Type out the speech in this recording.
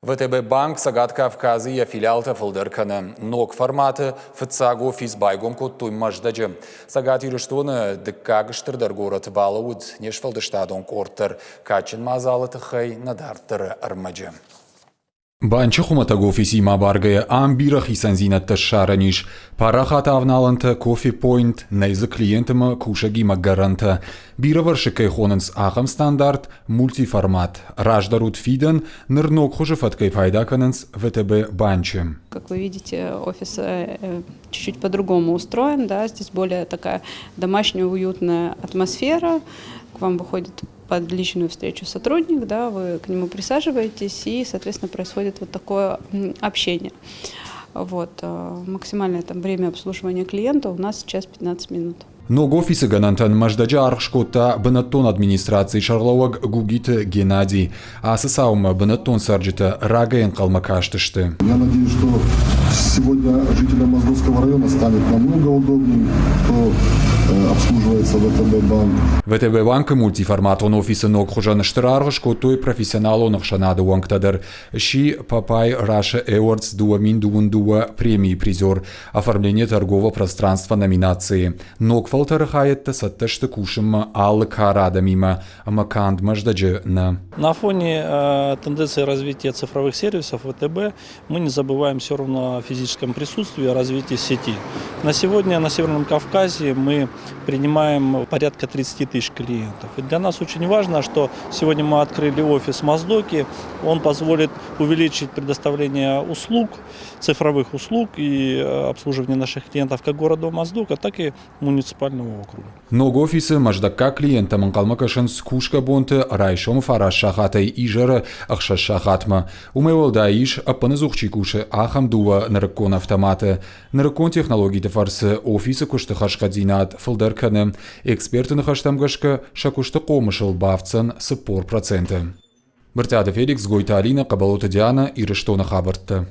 ВТБ Банк Цӕгат Кавказы йӕ филиалтӕ фылдӕр кӕны. Ног форматы фыццаг офис байгом кодтой Мӕздӕджы. Цӕгат Ирыстоны дыккаг стырдӕр горӕты балӕууыд не сфӕлдыстадон къорд дӕр. Кадджын мадзалы тыххӕй нӕ дарддӕры ӕрмӕджы. Банчы хуымӕтӕг офисимӕ абаргӕйӕ ам бирӕ хицӕндзинӕдтӕ ссарӕн ис. Парахат авналӕнтӕ, кофе-пойнт, нӕй дзы клиент ӕмӕ кусӕгимӕ гӕрӕнтӕ. Бирӕвӕрсыг кӕй хонынц, ахӕм стандарт мультиформат. Раздӕр уыд фидӕн, ныр ног хуызы фӕткӕй пайда кӕнынц ВТБ банчы. Как вы видите, офис чуть-чуть по-другому устроен, да, здесь более такая домашняя, уютная атмосфера. К вам выходит под личную встречу сотрудник, да, вы к нему присаживаетесь, и, соответственно, происходит вот такое общение. Вот. Максимальное там время обслуживания клиента у нас сейчас 15 минут. Ног офисы гӕнӕнтӕн Мӕздӕджы аргъ скодта бынӕттон администрацийы сӕргълӕууӕг Гугиты Геннадий. Ацы цаумӕ бынӕттон цӕрджытӕ рагӕй ӕнхъӕлмӕ кастысты. Я надеюсь, что сегодня жителям Моздокского района станет намного удобнее, кто обслуживается ВТБ банк. ВТБ банкы мультиформатон офисы ног хуызӕн стыр аргъ скодтой профессионалон ӕхсӕнады уӕнгтӕ дӕр. Сси Папай Russia Awards 2022 премийы призер. Оформление торгового пространства номинацийы. Ног фӕлтӕры хайӕдтӕ цӕттӕ сты кусынмӕ алы кары адӕмимӕ ӕмӕ канд Мӕздӕджы нӕ. На фоне тенденции развития цифровых сервисов ВТБ мы не забываем все равно о физическом присутствии, о развитии сети. На сегодня на Северном Кавказе мы принимаем порядка 30 тысяч клиентов. И для нас очень важно, что сегодня мы открыли офис в Моздоке. Он позволит увеличить предоставление услуг, цифровых услуг и обслуживание наших клиентов как города Моздока, так и муниципального округа. Ног офисы мӕздӕггаг клиенттӕм ӕнхъӕлмӕ кӕсынц кусгӕ бонты райсомы фараст сахатӕй изӕры ӕхсӕз сахатмӕ. Уымӕй уӕлдай ис, ӕппынӕдзух чи кусы, ахӕм дыууӕ нырыккон автоматы. Нырыккон технологиты фӕрцы офисы куысты хӕрзхъӕддзинад фылдӕр кӕны. Эксперты ныхӕстӕм гӕсгӕ, сӕ куысты хъомысыл бафтдзӕн 40%. Брытъиаты Феликс, Гойты Алинӕ, Хъӕбӕлоты Дианӕ, Ирыстоны хабӕрттӕ.